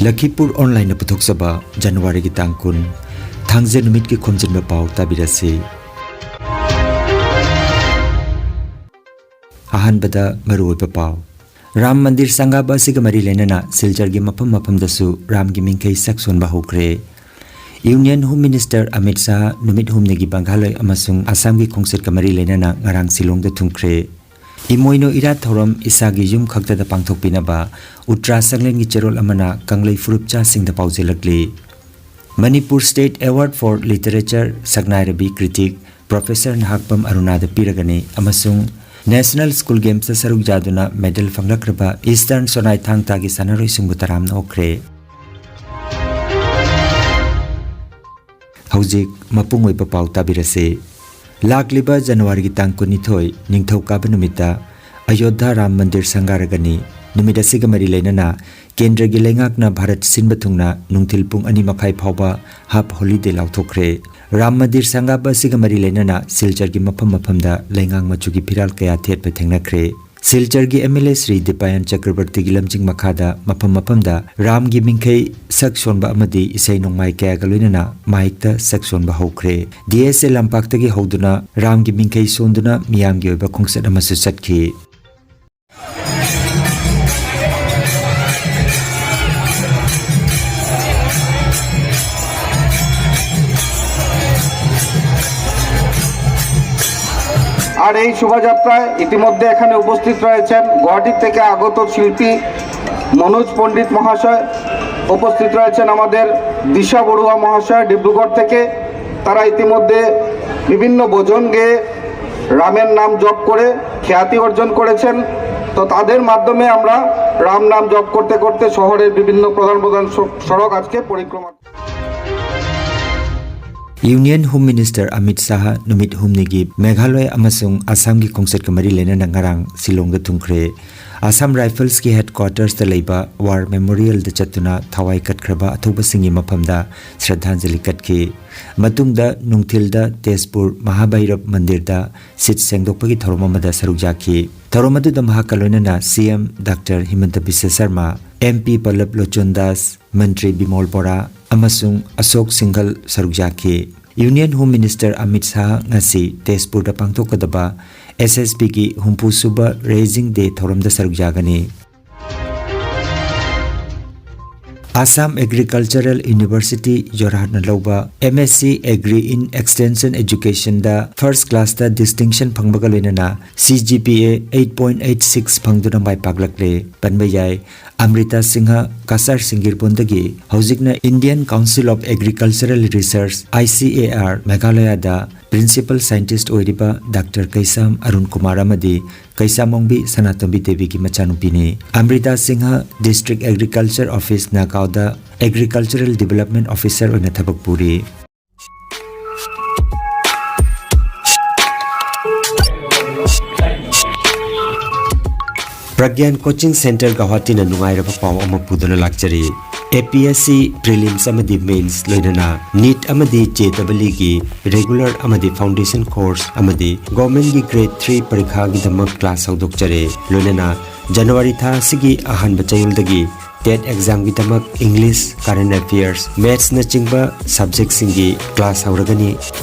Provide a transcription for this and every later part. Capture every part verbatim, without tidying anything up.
ꯂꯈꯤꯄꯨꯔ ꯑꯣꯟꯂꯥꯏꯟꯅ ꯄꯨꯊꯣꯛꯆꯕ ꯖꯅꯋꯥꯔꯤꯒꯤ ꯇꯥꯡ ꯀꯨꯟ, ꯊꯥꯡꯖ ꯅꯨꯃꯤꯠꯀꯤ ꯈꯣꯝꯖꯤꯟꯕ ꯄꯥꯎ ꯇꯥꯕꯤꯔꯁꯤ꯫ ꯑꯍꯥꯟꯕꯗ ꯃꯔꯨꯑꯣꯏꯕ ꯄꯥꯎ꯫ ꯔꯥꯝ ꯃꯟꯗꯤꯔ ꯁꯪꯒꯥꯕ ꯑꯁꯤꯒ ꯃꯔꯤ ꯂꯩꯅꯅ ꯁꯤꯜꯆꯔꯒꯤ ꯃꯐꯝ ꯃꯐꯝꯗꯁꯨ ꯔꯥꯝꯒꯤ ꯃꯤꯡꯈꯩ ꯁꯛ ꯁꯣꯟꯕ ꯍꯧꯈ꯭ꯔꯦ꯫ Union home minister Amit Shah ꯅꯨꯃꯤꯠ ꯍꯨꯝꯅꯤꯒꯤ ꯕꯪꯒꯥꯂꯣꯏ ꯑꯃꯁꯨꯡ ꯑꯁꯥꯝꯒꯤ ꯈꯣꯡꯆꯠꯀ ꯃꯔꯤ ꯂꯩꯅꯅ ꯉꯔꯥꯡ ꯁꯤꯂꯣꯡꯗ ꯊꯨꯡꯈ꯭ꯔꯦ꯫ ꯏꯃꯣꯏꯅꯨ ꯏꯔꯥꯠ ꯊꯧꯔꯝ ꯏꯁꯥꯒꯤ ꯌꯨꯝ ꯈꯛꯇꯗ ꯄꯥꯡꯊꯣꯛꯄꯤꯅꯕ ꯎꯇ꯭ꯔꯥ ꯆꯥꯡꯂꯦꯟꯒꯤ ꯆꯦꯔꯣꯜ ꯑꯃꯅ ꯀꯪꯂꯩ ꯐꯨꯔꯨꯞꯆꯥꯁꯤꯡꯗ ꯄꯥꯎꯖꯦꯜꯂꯛꯂꯤ꯫ Manipur State Award for Literature ꯁꯛꯅꯥꯏꯔꯕꯤ critic Professor Nahakpam ꯑꯔꯨꯅꯥꯗ ꯄꯤꯔꯒꯅꯤ ꯑꯃꯁꯨꯡ National School Gamesꯇ ꯁꯔꯨꯛ ꯌꯥꯗꯨꯅ medal ꯐꯪꯂꯛꯈ꯭ꯔꯕ Eastern ꯁꯣꯅꯥꯏ ꯊꯥꯡ ꯇꯥꯒꯤ ꯁꯥꯟꯅꯔꯣꯏꯁꯤꯡꯕꯨ ꯇꯔꯥꯝꯅ ꯑꯣꯛꯈ꯭ꯔꯦ꯫ ꯍꯧꯖꯤꯛ ꯃꯄꯨꯡ ꯑꯣꯏꯕ ꯄꯥꯎ ꯇꯥꯕꯤꯔꯁꯤ꯫ ꯂꯥꯛꯂꯤꯕ ꯖꯅꯋꯥꯔꯤꯒꯤ ꯇꯥꯡ ꯀꯨꯟꯅꯤꯊꯣꯏ, ꯅꯤꯡꯊꯧꯀꯥꯕ ꯅꯨꯃꯤꯠꯇ ꯑꯌꯣꯙꯥ ꯔꯥꯝ ꯃꯟꯗꯤꯔ ꯁꯪꯒꯥꯔꯒꯅꯤ꯫ ꯅꯨꯃꯤꯠ ꯑꯁꯤꯒ ꯃꯔꯤ ꯂꯩꯅꯅ ꯀꯦꯟꯗ꯭ꯔꯒꯤ ꯂꯩꯉꯥꯛꯅ ꯚꯥꯔꯠ ꯁꯤꯟꯕ ꯊꯨꯡꯅ ꯅꯨꯡꯊꯤꯜ ꯄꯨꯡ ꯑꯅꯤ ꯃꯈꯥꯏ ꯐꯥꯎꯕ half holiday ꯂꯥꯎꯊꯣꯛꯈ꯭ꯔꯦ꯫ ꯔꯥꯝ ꯃꯟꯗꯤꯔ ꯁꯪꯒꯥꯕ ꯑꯁꯤꯒ ꯃꯔꯤ ꯂꯩꯅꯅ ꯁꯤꯜꯆꯔꯒꯤ ꯃꯐꯝ ꯃꯐꯝꯗ ꯂꯩꯉꯥꯡ ꯃꯆꯨꯒꯤ ꯐꯤꯔꯥꯜ ꯀꯌꯥ ꯊꯦꯠꯄ ꯊꯦꯡꯅꯈ꯭ꯔꯦ꯫ ꯁꯤꯜꯆꯔꯒꯤ MLA ꯁ꯭ꯔꯤ ꯗꯤꯄꯥꯌꯟ ꯆꯀ꯭ꯔꯕꯔꯇꯤꯒꯤ ꯂꯝꯖꯤꯡ ꯃꯈꯥꯗ ꯃꯐꯝ ꯃꯐꯝꯗ ꯔꯥꯝꯒꯤ ꯃꯤꯡꯈꯩ ꯁꯛ ꯁꯣꯟꯕ ꯑꯃꯗꯤ ꯏꯁꯩ ꯅꯣꯡꯃꯥꯏ ꯀꯌꯥꯒ ꯂꯣꯏꯅꯅ ꯃꯥꯏꯛꯇ ꯁꯛ ꯁꯣꯟꯕ ꯍꯧꯈ꯭ꯔꯦ꯫ DSA ꯂꯝꯄꯥꯛꯇꯒꯤ ꯍꯧꯗꯨꯅ ꯔꯥꯝꯒꯤ ꯃꯤꯡꯈꯩ ꯁꯣꯟꯗꯨꯅ ꯃꯤꯌꯥꯝꯒꯤ ꯑꯣꯏꯕ ꯈꯣꯡꯆꯠ ꯑꯃꯁꯨ ꯆꯠꯈꯤ꯫ আর এই শোভাযাত্রায় ইতিমধ্যে এখানে উপস্থিত রয়েছেন গুয়াহাটি থেকে আগত শিল্পী মনোজ পণ্ডিত মহাশয়, উপস্থিত রয়েছেন আমাদের দিশা বড়ুয়া মহাশয় ডিব্রুগড় থেকে। তারা ইতিমধ্যে বিভিন্ন ভজন গেয়ে রামের নাম জপ করে খ্যাতি অর্জন করেছেন। তো তাদের মাধ্যমে আমরা রাম নাম জপ করতে করতে শহরের বিভিন্ন প্রধান প্রধান স-, সড়ক আজকে পরিক্রমা Union Home Minister Amit Shah ꯅꯨꯃꯤꯠ ꯍꯨꯝꯅꯤꯒꯤ ꯃꯦꯘꯥꯂꯣꯌ ꯑꯃꯁꯨꯡ ꯑꯁꯥꯝꯒꯤ ꯈꯣꯡꯆꯠꯀ ꯃꯔꯤ ꯂꯩꯅꯅ ꯉꯔꯥꯡ ꯁꯤꯂꯣꯡꯗ ꯊꯨꯡꯈ꯭ꯔꯦ꯫ ꯑꯁꯥꯝ ꯔꯥꯏꯐꯜꯁꯀꯤ headquarters ꯇ ꯂꯩꯕ War Memorial ꯗ ꯆꯠꯇꯨꯅ ꯊꯋꯥꯏ ꯀꯠꯈ꯭ꯔꯕ ꯑꯊꯧꯕꯁꯤꯡꯒꯤ ꯃꯐꯝꯗ ꯁ꯭ꯔꯗꯙꯥꯟꯖꯂꯤ ꯀꯠꯈꯤ꯫ ꯃꯇꯨꯡꯗ ꯅꯨꯡꯊꯤꯜꯗ ꯇꯦꯖꯄꯨꯔ ꯃꯍꯥꯚꯩꯔꯕ ꯃꯟꯗꯤꯔꯗ ꯁꯤꯠ ꯁꯦꯡꯗꯣꯛꯄꯒꯤ ꯊꯧꯔꯝ ꯑꯃꯗ ꯁꯔꯨꯛ ꯌꯥꯈꯤ꯫ ꯊꯧꯔꯝ ꯑꯗꯨꯗ ꯃꯍꯥꯛꯀ ꯂꯣꯏꯅꯅ C M Doctor ꯍꯤꯃꯟꯇ Visva Sharma, M P ꯄꯜꯂꯕ ꯂꯣꯆꯟ ꯗꯥꯁ, ꯃꯟꯇ꯭ꯔꯤ ꯕꯤꯃꯣꯜ ꯕꯣꯔꯥ ꯑꯃꯁꯨꯡ ꯑꯁꯣꯛ ꯁꯤꯡꯘꯜ ꯁꯔꯨꯛ ꯌꯥꯈꯤ꯫ Union Home Minister Amit Shah ꯉꯁꯤ ꯇꯦꯖꯄꯨꯔꯗ ꯄꯥꯡꯊꯣꯛꯀꯗꯕ S S B ꯒꯤ ꯍꯨꯝꯐꯨ ꯁꯨꯕ Raising Day ꯊꯧꯔꯝꯗ ꯁꯔꯨꯛ ꯌꯥꯒꯅꯤ꯫ Assam Agricultural University ꯖꯣꯔꯍꯥꯠꯅ ꯂꯧꯕ M S C Agri in Extension Education the first class ꯇ distinction ꯐꯪꯕꯒ ꯂꯣꯏꯅꯅ C G P A eight point eight six ꯐꯪꯗꯨꯅ ꯃꯥꯏ ꯄꯥꯛꯂꯛꯂꯦ꯫ ꯄꯟꯕ ꯌꯥꯏ, ꯑꯃ꯭ꯔꯤꯇꯥ ꯁꯤꯡꯍ ꯀꯁꯥꯔ ꯁꯤꯡꯒꯤꯔꯕꯣꯟꯗꯒꯤ ꯍꯧꯖꯤꯛꯅ Indian Council of Agricultural Research, I C A R, ꯃꯦꯘꯥꯂꯌꯥꯗ principal scientist ꯑꯣꯏꯔꯤꯕ Doctor ꯀꯩꯁꯥꯝ ꯑꯔꯨꯟ ꯀꯨꯃꯥꯔ ꯑꯃꯗꯤ ꯀꯩꯁꯥꯃꯣꯡꯕꯤ ꯁꯅꯥꯇꯣꯝꯕꯤ ꯗꯦꯕꯤꯒꯤ ꯃꯆꯥꯅꯨꯄꯤꯅꯤ꯫ Amrita Singh District Agriculture Office ꯅꯥꯒꯥꯎꯗ Agricultural Development Officer ꯑꯣꯏꯅ ꯊꯕꯛ ꯄꯨꯔꯤ꯫ ꯄ꯭ꯔꯒ꯭ꯌꯥꯟ Coaching Centre ꯒꯧꯍꯥꯇꯤꯅ ꯅꯨꯡꯉꯥꯏꯔꯕ ꯄꯥꯎ ꯑꯃ ꯄꯨꯗꯨꯅ ꯂꯥꯛꯆꯔꯤ꯫ A P S C Prelims ꯑꯃꯗꯤ Mains, ꯂꯣꯏꯅꯅ NEET ꯑꯃꯗꯤ J E E ꯒꯤ regular ꯑꯃꯗꯤ foundation course ꯑꯃꯗꯤ government ꯀꯤ grade three ꯄꯔꯤꯈꯥꯒꯤꯗꯃꯛ class ꯍꯧꯗꯣꯛꯆꯔꯦ꯫ ꯂꯣꯏꯅꯅ January ꯊꯥ ꯑꯁꯤꯒꯤ ꯑꯍꯥꯟꯕ ꯆꯌꯣꯜꯗꯒꯤ TET exam ꯒꯤꯗꯃꯛ English, Current Affairs, Maths ꯅꯆꯤꯡꯕ subject ꯁꯤꯡꯒꯤ class ꯍꯧꯔꯒꯅꯤ꯫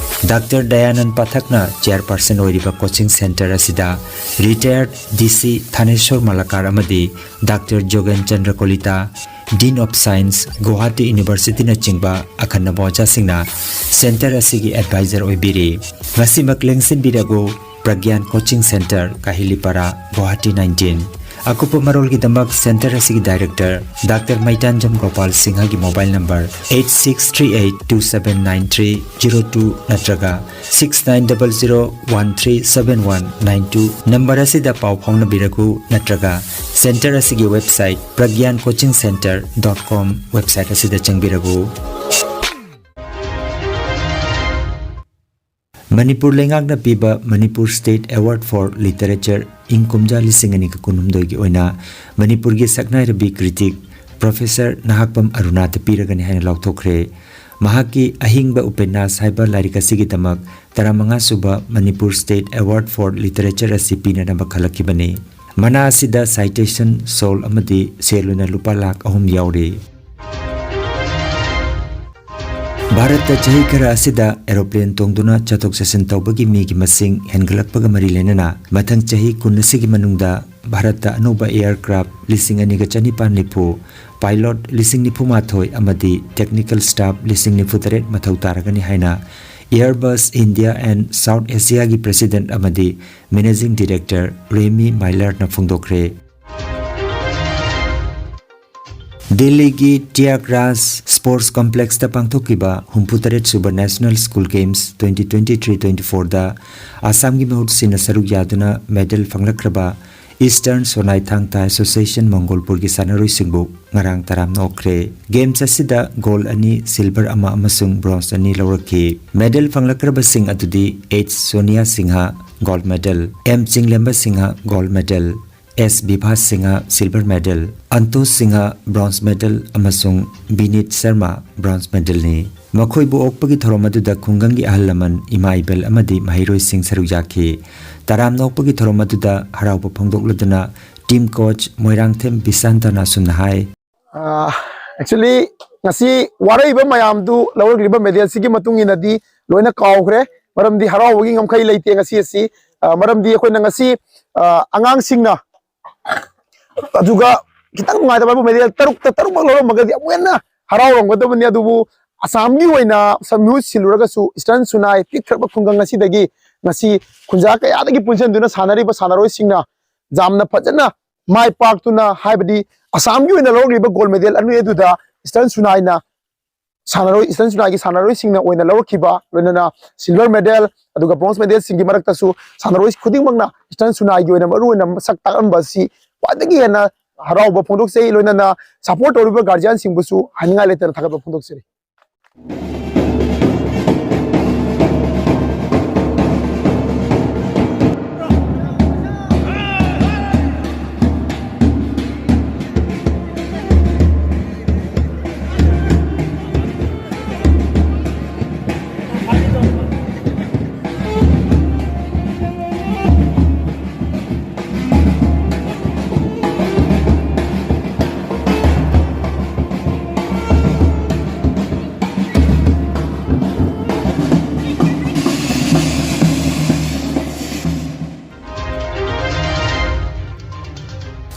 Doctor ꯗꯌꯥꯅꯟ ꯄꯥꯊꯛꯅ chairperson ꯑꯣꯏꯔꯤꯕ coaching centre ꯑꯁꯤꯗ retired D C ꯊꯥꯅꯦꯁꯣꯔ ꯃꯂꯥꯀꯥꯔ ꯑꯃꯗꯤ Doctor ꯖꯣꯒꯦꯟ Chandra ꯀꯣꯂꯤꯇꯥ, Dean of Science, Guwahati University ꯅꯆꯤꯡꯕ ꯑꯈꯟꯅꯕ ꯑꯣꯖꯥꯁꯤꯡꯅ centre ꯑꯁꯤꯒꯤ advisor ꯑꯣꯏꯕꯤꯔꯤ꯫ ꯉꯁꯤꯃꯛ ꯂꯦꯡꯁꯤꯟꯕꯤꯔꯒꯨ, ꯄ꯭ꯔꯒ꯭ꯌꯥꯟ Coaching Centre, ꯀꯥꯍꯤꯂꯤꯄꯥꯔꯥ, ꯒꯨꯋꯥꯍꯥꯇꯤ nineteen꯫ ꯑꯀꯨꯞꯄ ꯃꯔꯣꯜꯒꯤꯗꯃꯛ centre ꯑꯁꯤꯒꯤ director Doctor ꯃꯩꯇꯥꯟꯖꯝ Gopal ꯁꯤꯡꯍꯒꯤ mobile number eight six three eight two seven nine three zero two ꯅꯠꯇ꯭ꯔꯒ six nine double zero one three seven one nine two number ꯑꯁꯤꯗ ꯄꯥꯎ ꯐꯥꯎꯅꯕꯤꯔꯒꯨ, ꯅꯠꯇ꯭ꯔꯒ centre ꯑꯁꯤꯒꯤ website pragyan coaching centre dot com website ꯑꯁꯤꯗ ꯆꯪꯕꯤꯔꯒꯨ꯫ ꯃꯅꯤꯄꯨꯔ ꯂꯩꯉꯥꯛꯅ ꯄꯤꯕ Manipur State Award for Literature ꯏꯪ ꯀꯨꯝꯖꯥ ꯂꯤꯁꯤꯡ ꯑꯅꯤꯒ ꯀꯨꯟꯍꯨꯝꯗꯣꯏꯒꯤ ꯑꯣꯏꯅ ꯃꯅꯤꯄꯨꯔꯒꯤ ꯁꯛꯅꯥꯏꯔꯕꯤ critic Professor ꯅꯍꯥꯛꯄꯝ ꯑꯔꯨꯅꯥꯗ ꯄꯤꯔꯒꯅꯤ ꯍꯥꯏꯅ ꯂꯥꯎꯊꯣꯛꯈ꯭ꯔꯦ꯫ ꯃꯍꯥꯛꯀꯤ ꯑꯍꯤꯡꯕ ꯎꯄꯦꯟꯅꯥꯁ ꯍꯥꯏꯕ ꯂꯥꯏꯔꯤꯛ ꯑꯁꯤꯒꯤꯗꯃꯛ ꯇꯔꯥꯃꯉꯥ ꯁꯨꯕ Manipur State Award for Literature ꯑꯁꯤ ꯄꯤꯅꯅꯕ ꯈꯜꯂꯛꯈꯤꯕꯅꯤ꯫ ꯃꯅꯥ ꯑꯁꯤꯗ citation, shawl ꯑꯃꯗꯤ ꯁꯦꯜ ꯑꯣꯏꯅ ꯂꯨꯄꯥ ꯂꯥꯈ ꯑꯍꯨꯝ ꯌꯥꯎꯔꯤ꯫ ꯚꯥꯔꯠꯇ ꯆꯍꯤ ꯈꯔ ꯑꯁꯤꯗ aeroplane ꯇꯣꯡꯗꯨꯅ ꯆꯠꯊꯣꯛ ꯆꯠꯁꯤꯟ ꯇꯧꯕꯒꯤ ꯃꯤꯒꯤ ꯃꯁꯤꯡ ꯍꯦꯟꯒꯠꯂꯛꯄꯒ ꯃꯔꯤ ꯂꯩꯅꯅ ꯃꯊꯪ ꯆꯍꯤ ꯀꯨꯟ ꯑꯁꯤꯒꯤ ꯃꯅꯨꯡꯗ ꯚꯥꯔꯠꯇ ꯑꯅꯧꯕ aircraft ꯂꯤꯁꯤꯡ ꯑꯅꯤꯒ ꯆꯅꯤꯄꯥꯟ ꯅꯤꯐꯨ, pilot ꯂꯤꯁꯤꯡ ꯅꯤꯐꯨ ꯃꯥꯊꯣꯏ ꯑꯃꯗꯤ technical staff ꯂꯤꯁꯤꯡ ꯅꯤꯐꯨ ꯇꯔꯦꯠ ꯃꯊꯧ ꯇꯥꯔꯒꯅꯤ ꯍꯥꯏꯅ Airbus India and South Asiaꯒꯤ president ꯑꯃꯗꯤ managing director Remy Millerꯅ ꯐꯣꯡꯗꯣꯛꯈ꯭ꯔꯦ꯫ ꯗꯤꯜꯂꯤꯒꯤ ꯇ꯭ꯌꯥꯒꯔꯥꯖ Sports Complexꯇ ꯄꯥꯡꯊꯣꯛꯈꯤꯕ ꯍꯨꯝꯐꯨꯇꯔꯦꯠ ꯁꯨꯕ National School Games twenty twenty three twenty fourꯗ ꯑꯁꯥꯝꯒꯤ ꯃꯍꯨꯠ ꯁꯤꯟꯅ ꯁꯔꯨꯛ ꯌꯥꯗꯨꯅ medal ꯐꯪꯂꯛꯈ꯭ꯔꯕ Eastern Sonai Thangta Association ꯃꯪꯒꯣꯜꯄꯨꯔꯒꯤ ꯁꯥꯟꯅꯔꯣꯏꯁꯤꯡꯕꯨ ꯉꯔꯥꯡ ꯇꯔꯥꯝꯅ ꯑꯣꯛꯈ꯭ꯔꯦ꯫ Games ꯑꯁꯤꯗ gold ꯑꯅꯤ, silver ꯑꯃ ꯑꯃꯁꯨꯡ bronze ꯑꯅꯤ ꯂꯧꯔꯛꯈꯤ꯫ Medal ꯐꯪꯂꯛꯈ꯭ꯔꯕꯁꯤꯡ ꯑꯗꯨꯗꯤ H Sonia Singh, gold medal, M ꯆꯤꯡꯂꯦꯝꯕ Singh, gold medal, S ꯕꯤꯚꯥꯁ Singh, silver medal, ꯑꯟꯇꯣꯁ Singh, bronze medal, ꯑꯃꯁꯨꯡ ꯕꯤꯅꯤꯠ ꯁꯔꯃ, bronze medalꯅꯤ꯫ ꯃꯈꯣꯏꯕꯨ ꯑꯣꯛꯄꯒꯤ ꯊꯧꯔꯝ ꯑꯗꯨꯗ ꯈꯨꯡꯒꯪꯒꯤ ꯑꯍꯜ ꯂꯃꯟ, ꯏꯃꯥ ꯏꯕꯦꯜ ꯑꯃꯗꯤ ꯃꯍꯩꯔꯣꯏꯁꯤꯡ ꯁꯔꯨꯛ ꯌꯥꯈꯤ꯫ ꯇꯔꯥꯝꯅ ꯑꯣꯛꯄꯒꯤ ꯊꯧꯔꯝ ꯑꯗꯨꯗ ꯍꯔꯥꯎꯕ ꯐꯣꯡꯗꯣꯛꯂꯗꯨꯅ team coach ꯃꯣꯏꯔꯥꯡꯊꯦꯝ ꯕꯤꯁꯥꯟꯇꯅ ꯑꯁꯨꯝꯅ ꯍꯥꯏ꯫ ꯑꯥ, actually, ꯉꯁꯤ ꯋꯥꯔꯛꯏꯕ ꯃꯌꯥꯝꯗꯨ ꯂꯧꯔꯛꯂꯤꯕ medalꯁꯤꯒꯤ ꯃꯇꯨꯡ ꯏꯟꯅꯗꯤ ꯂꯣꯏꯅ ꯀꯥꯎꯈ꯭ꯔꯦ꯫ ꯃꯔꯝꯗꯤ ꯍꯔꯥꯎꯕꯒꯤ ꯉꯝꯈꯩ ꯂꯩꯇꯦ ꯉꯁꯤ ꯑꯁꯤ꯫ ꯑꯥ, ꯃꯔꯝꯗꯤ ꯑꯩꯈꯣꯏꯅ ꯉꯁꯤ, ꯑꯥ, ꯑꯉꯥꯡꯁꯤꯡꯅ, ꯑꯗꯨꯒ ꯈꯤꯇꯪ ꯅꯨꯡꯉꯥꯏꯇꯕ ꯍꯥꯏꯕꯨ medal ꯇꯔꯨꯛꯇ ꯇꯔꯨꯛꯃꯛ ꯂꯧꯔꯝꯃꯒꯗꯤ ꯑꯃꯨꯛ ꯍꯦꯟꯅ ꯍꯔꯥꯎꯔꯝꯒꯗꯕꯅꯤ꯫ ꯑꯗꯨꯕꯨ ꯑꯁꯥꯝꯒꯤ ꯑꯣꯏꯅ ꯁ-, ꯃꯍꯨꯠ ꯁꯤꯜꯂꯨꯔꯒꯁꯨ Eastern Sonai ꯄꯤꯛꯈ꯭ꯔꯕ ꯈꯨꯡꯒꯪ ꯑꯁꯤꯗꯒꯤ ꯉꯁꯤ ꯈꯨꯟꯖꯥ ꯀꯌꯥꯗꯒꯤ ꯄꯨꯟꯁꯤꯟꯗꯨꯅ ꯁꯥꯟꯅꯔꯤꯕ ꯁꯥꯟꯅꯔꯣꯏꯁꯤꯡꯅ ꯌꯥꯝꯅ ꯐꯖꯅ ꯃꯥꯏ ꯄꯥꯛꯇꯨꯅ, ꯍꯥꯏꯕꯗꯤ ꯑꯁꯥꯝꯒꯤ ꯑꯣꯏꯅ ꯂꯧꯔꯛꯂꯤꯕ gold medal ꯑꯅꯤ ꯑꯗꯨꯗ Eastern Sonaiꯅ ꯁꯥꯟꯅꯔꯣꯏ, Eastern Sonaiꯒꯤ ꯁꯥꯟꯅꯔꯣꯏꯁꯤꯡꯅ ꯑꯣꯏꯅ ꯂꯧꯔꯛꯈꯤꯕ, ꯂꯣꯏꯅꯅ silver medal ꯑꯗꯨꯒ bronze medalꯁꯤꯡꯒꯤ ꯃꯔꯛꯇꯁꯨ ꯁꯥꯟꯅꯔꯣꯏ ꯈꯨꯗꯤꯡꯃꯛꯅ Eastern Sonaiꯒꯤ ꯑꯣꯏꯅ ꯃꯔꯨꯑꯣꯏꯅ ꯃꯁꯛ ꯇꯥꯛꯂꯝꯕ ꯑꯁꯤ ꯈ꯭ꯋꯥꯏꯗꯒꯤ ꯍꯦꯟꯅ ꯍꯔꯥꯎꯕ ꯐꯣꯡꯗꯣꯛꯆꯩ꯫ ꯂꯣꯏꯅꯅ support ꯇꯧꯔꯤꯕ guardianꯁꯤꯡꯕꯨꯁꯨ ꯍꯥꯏꯅꯤꯡꯉꯥꯏ ꯂꯩꯇꯅ ꯊꯥꯒꯠꯄ ꯐꯣꯡꯗꯣꯛꯆꯔꯤ꯫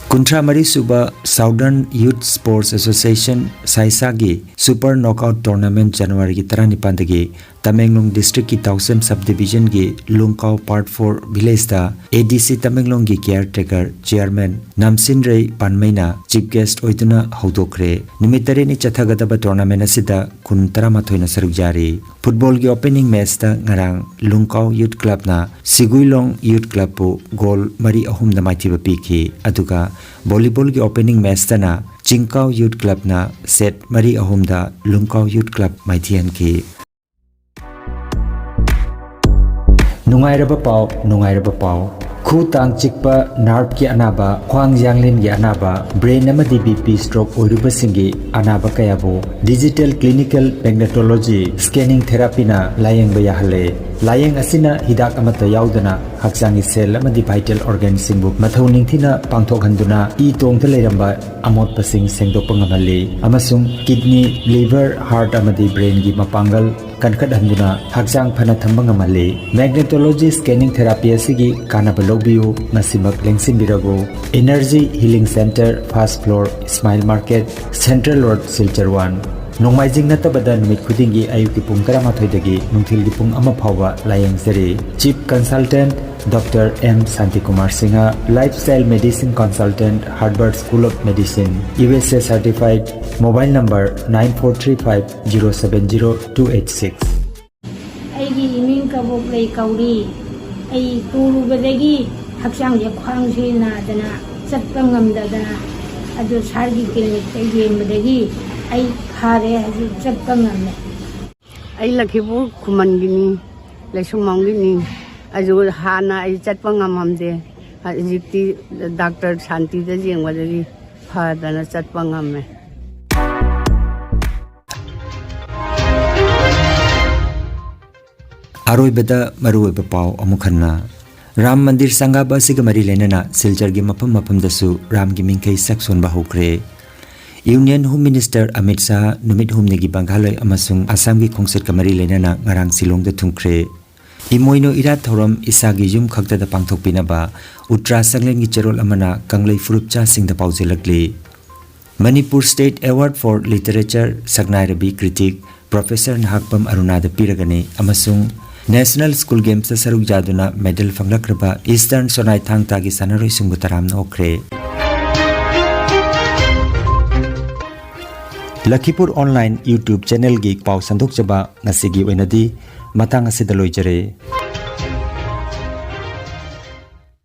ꯀꯨꯟꯊ꯭ꯔꯥ ꯃꯔꯤ ꯁꯨꯕ Southern Youth Sports Association, ꯁꯥꯏꯁꯥꯒꯤ Super Knockout Tournament ꯖꯅꯋꯥꯔꯤꯒꯤ ꯇꯔꯥꯅꯤꯄꯥꯟꯗꯒꯤ ꯇꯃꯦꯡꯂꯣꯡ ꯗꯤꯁꯇ꯭ꯔꯤꯛꯀꯤ ꯇꯥꯎꯁꯦꯝ ꯁꯕ ꯗꯤꯕꯤꯖꯟꯒꯤ ꯂꯨꯡꯀꯥꯎ ꯄꯥꯔꯠ ꯐꯣꯔ ꯚꯤꯂꯦꯖꯇ ꯑꯦ ꯗꯤ ꯁꯤ ꯇꯃꯦꯡꯂꯣꯡꯒꯤ ꯀꯤꯌꯥꯔ ꯇꯦꯀꯔ ꯆꯤꯌꯔꯃꯦꯟ ꯅꯥꯝꯁꯤꯟꯔꯩ ꯄꯥꯟꯃꯩꯅ ꯆꯤꯐ ꯒꯦꯁ꯭ꯠ ꯑꯣꯏꯗꯨꯅ ꯍꯧꯗꯣꯛꯈ꯭ꯔꯦ꯫ ꯅꯨꯃꯤꯠ ꯇꯔꯦꯠꯅꯤ ꯆꯠꯊꯒꯗꯕ ꯇꯣꯔꯅꯥꯃꯦꯟ ꯑꯁꯤꯗ ꯈꯨꯟ ꯇꯔꯥꯃꯥꯊꯣꯏꯅ ꯁꯔꯨꯛ ꯌꯥꯔꯤ꯫ ꯐꯨꯠꯕꯣꯜꯒꯤ ꯑꯣꯄꯦꯅꯤꯡ ꯃꯦꯆꯇ ꯉꯔꯥꯡ ꯂꯨꯡꯀꯥꯎ ꯌꯨꯠ ꯀ꯭ꯂꯕꯅ ꯁꯤꯒꯨꯏꯂꯣꯡ ꯌꯨꯠ ꯀ꯭ꯂꯕꯄꯨ ꯒꯣꯜ ꯃꯔꯤ ꯑꯍꯨꯝꯗ ꯃꯥꯏꯊꯤꯕ ꯄꯤꯈꯤ꯫ ꯑꯗꯨꯒ ꯚꯣꯂꯤꯕꯣꯜꯒꯤ ꯑꯣꯄꯦꯅꯤꯡ ꯃꯦꯆꯇꯅ ꯆꯤꯡꯀꯥꯎ ꯌꯨꯠ ꯀ꯭ꯂꯕꯅ ꯁꯦꯠ ꯃꯔꯤ ꯑꯍꯨꯝꯗ ꯂꯨꯡꯀꯥꯎ ꯌꯨꯠ ꯀ꯭ꯂꯕ ꯃꯥꯏꯊꯤꯍꯟꯈꯤ꯫ ꯅꯨꯡꯉꯥꯏꯔꯕ ꯄꯥꯎ, ꯅꯨꯡꯉꯥꯏꯔꯕ ꯄꯥꯎ꯫ ꯈꯨ ꯇꯥꯡ ꯆꯤꯛꯄ, ꯅꯥꯔꯚꯀꯤ ꯑꯅꯥꯕ, ꯈ꯭ꯋꯥꯡ ꯌꯥꯡꯂꯦꯟꯒꯤ ꯑꯅꯥꯕ, ꯕ꯭ꯔꯦꯟ ꯑꯃꯗꯤ ꯕꯤ ꯄꯤ ꯁ꯭ꯇ꯭ꯔꯣꯛ ꯑꯣꯏꯔꯨꯕꯁꯤꯡꯒꯤ ꯑꯅꯥꯕ ꯀꯌꯥꯕꯨ ꯗꯤꯖꯤꯇꯦꯜ ꯀ꯭ꯂꯤꯅꯤꯀꯦꯜ ꯃꯦꯒꯅꯦꯇꯣꯂꯣꯖꯤ ꯁ꯭ꯀꯦꯅꯤꯡ ꯊꯦꯔꯥꯄꯤꯅ ꯂꯥꯌꯦꯡꯕ ꯌꯥꯍꯜꯂꯦ꯫ ꯂꯥꯌꯦꯡ ꯑꯁꯤꯅ ꯍꯤꯗꯥꯛ ꯑꯃꯠꯇ ꯌꯥꯎꯗꯅ ꯍꯛꯆꯥꯡꯒꯤ ꯁꯦꯜ ꯑꯃꯗꯤ ꯚꯥꯏꯇꯦꯜ ꯑꯣꯔꯒꯥꯟꯁꯤꯡꯕꯨ ꯃꯊꯧ ꯅꯤꯡꯊꯤꯅ ꯄꯥꯡꯊꯣꯛꯍꯟꯗꯨꯅ ꯏ ꯇꯣꯡꯗ ꯂꯩꯔꯝꯕ ꯑꯃꯣꯠꯄꯁꯤꯡ ꯁꯦꯡꯗꯣꯛꯄ ꯉꯝꯍꯜꯂꯤ ꯑꯃꯁꯨꯡ ꯀꯤꯗꯅꯤ, ꯂꯤꯚꯔ, ꯍꯥꯔꯠ ꯑꯃꯗꯤ ꯕ꯭ꯔꯦꯟꯒꯤ ꯃꯄꯥꯡꯒꯜ ꯀꯟꯈꯠꯍꯟꯗꯨꯅ ꯍꯛꯆꯥꯡ ꯐꯅ ꯊꯝꯕ ꯉꯝꯍꯜꯂꯤ꯫ ꯃꯦꯒꯅꯦꯇꯣꯂꯣꯖꯤ ꯁ꯭ꯀꯦꯅꯤꯡ ꯊꯦꯔꯥꯄꯤ ꯑꯁꯤꯒꯤ ꯀꯥꯟꯅꯕ ꯂꯧꯕꯤꯌꯨ, ꯉꯁꯤꯃꯛ ꯂꯦꯡꯁꯤꯟꯕꯤꯔꯕꯨ꯫ Energy healing centre, first floor, Ismail market, central road, Silchar one. ꯅꯣꯡꯃꯥꯏꯖꯤꯡ ꯅꯠꯇꯕꯗ ꯅꯨꯃꯤꯠ ꯈꯨꯗꯤꯡꯒꯤ ꯑꯌꯨꯛꯀꯤ ꯄꯨꯡ ꯇꯔꯥꯃꯥꯊꯣꯏꯗꯒꯤ ꯅꯨꯡꯊꯤꯜꯒꯤ ꯄꯨꯡ ꯑꯃ ꯐꯥꯎꯕ ꯂꯥꯌꯦꯡꯖꯔꯤ꯫ Chief consultant doctor M Shantikumar Singh, lifestyle medicine consultant, Harvard school of medicine, U S A certified, mobile number nine four three five zero seven zero two eight six꯫ ꯑꯩꯒꯤ ꯏꯃꯤꯡ ꯀꯕꯣꯛꯂꯩ ꯀꯧꯔꯤ꯫ ꯑꯩ ꯇꯨꯔꯨꯕꯗꯒꯤ ꯍꯛꯆꯥꯡꯁꯦ, ꯈ꯭ꯋꯥꯡꯁꯦ ꯅꯥꯗꯅ ꯆꯠꯄ ꯉꯝꯗꯗꯅ, ꯑꯗꯨ ꯁꯥꯔꯒꯤ ꯀ꯭ꯂꯤꯅꯤꯛꯇ ꯌꯦꯡꯕꯗꯒꯤ ꯑꯩ ꯐꯔꯦ, ꯍꯧꯖꯤꯛ ꯆꯠꯄ ꯉꯝꯃꯦ꯫ ꯑꯩ ꯂꯛꯈꯤꯄꯨꯔ ꯈꯨꯃꯟꯒꯤꯅꯤ, ꯂꯩꯁꯨꯡꯕꯝꯒꯤꯅꯤ꯫ ꯑꯗꯨ ꯍꯥꯟꯅ ꯑꯩ ꯆꯠꯄ ꯉꯝꯃꯝꯗꯦ, ꯍꯧꯖꯤꯛꯇꯤ ꯗꯥꯛꯇꯔ ꯁꯥꯟꯇꯤꯗ ꯌꯦꯡꯕꯗꯒꯤ ꯐꯗꯅ ꯆꯠꯄ ꯉꯝꯃꯦ꯫ ꯑꯔꯣꯏꯕꯗ ꯃꯔꯨꯑꯣꯏꯕ ꯄꯥꯎ ꯑꯃꯨꯛ ꯍꯟꯅ꯫ ꯔꯥꯝ ꯃꯟꯗꯤꯔ ꯁꯪꯒꯥꯕ ꯑꯁꯤꯒ ꯃꯔꯤ ꯂꯩꯅꯅ ꯁꯤꯜꯆꯔꯒꯤ ꯃꯐꯝ ꯃꯐꯝꯗꯁꯨ ꯔꯥꯝꯒꯤ ꯃꯤꯡꯈꯩ ꯁꯛ ꯁꯣꯟꯕ ꯍꯧꯈ꯭ꯔꯦ꯫ Union home minister Amit Shah ꯅꯨꯃꯤꯠ ꯍꯨꯝꯅꯤꯒꯤ ꯕꯪꯒꯥꯂꯣꯏ ꯑꯃꯁꯨꯡ ꯑꯁꯥꯝꯒꯤ ꯈꯣꯡꯆꯠꯀ ꯃꯔꯤ ꯂꯩꯅꯅ ꯉꯔꯥꯡ ꯁꯤꯂꯣꯡꯗ ꯊꯨꯡꯈ꯭ꯔꯦ꯫ ꯏꯃꯣꯏꯅꯨ ꯏꯔꯥꯠ ꯊꯧꯔꯝ ꯏꯁꯥꯒꯤ ꯌꯨꯝ ꯈꯛꯇꯗ ꯄꯥꯡꯊꯣꯛꯄꯤꯅꯕ ꯎꯇ꯭ꯔꯥ ꯆꯥꯛꯂꯦꯟꯒꯤ ꯆꯦꯔꯣꯜ ꯑꯃꯅ ꯀꯪꯂꯩ ꯐꯨꯔꯨꯞꯆꯥꯁꯤꯡꯗ ꯄꯥꯎꯖꯦꯜꯂꯛꯂꯤ꯫ Manipur State Award for Literature ꯁꯛꯅꯥꯏꯔꯕꯤ critic Professor Nahakpam ꯑꯔꯨꯅꯥꯗ ꯄꯤꯔꯒꯅꯤ ꯑꯃꯁꯨꯡ National School Gamesꯇ ꯁꯔꯨꯛ ꯌꯥꯗꯨꯅ medal ꯐꯪꯂꯛꯈ꯭ꯔꯕ Eastern ꯁꯣꯅꯥꯏ ꯊꯥꯡ ꯇꯥꯒꯤ ꯁꯥꯟꯅꯔꯣꯏꯁꯤꯡꯕꯨ ꯇꯔꯥꯝꯅ ꯑꯣꯛꯈ꯭ꯔꯦ꯫ ꯂꯈꯤꯄꯨꯔ online YouTube channelꯒꯤ ꯄꯥꯎ ꯁꯟꯗꯣꯛꯆꯕ ꯉꯁꯤꯒꯤ ꯑꯣꯏꯅꯗꯤ ꯃꯇꯥꯡ ꯑꯁꯤꯗ ꯂꯣꯏꯖꯔꯦ꯫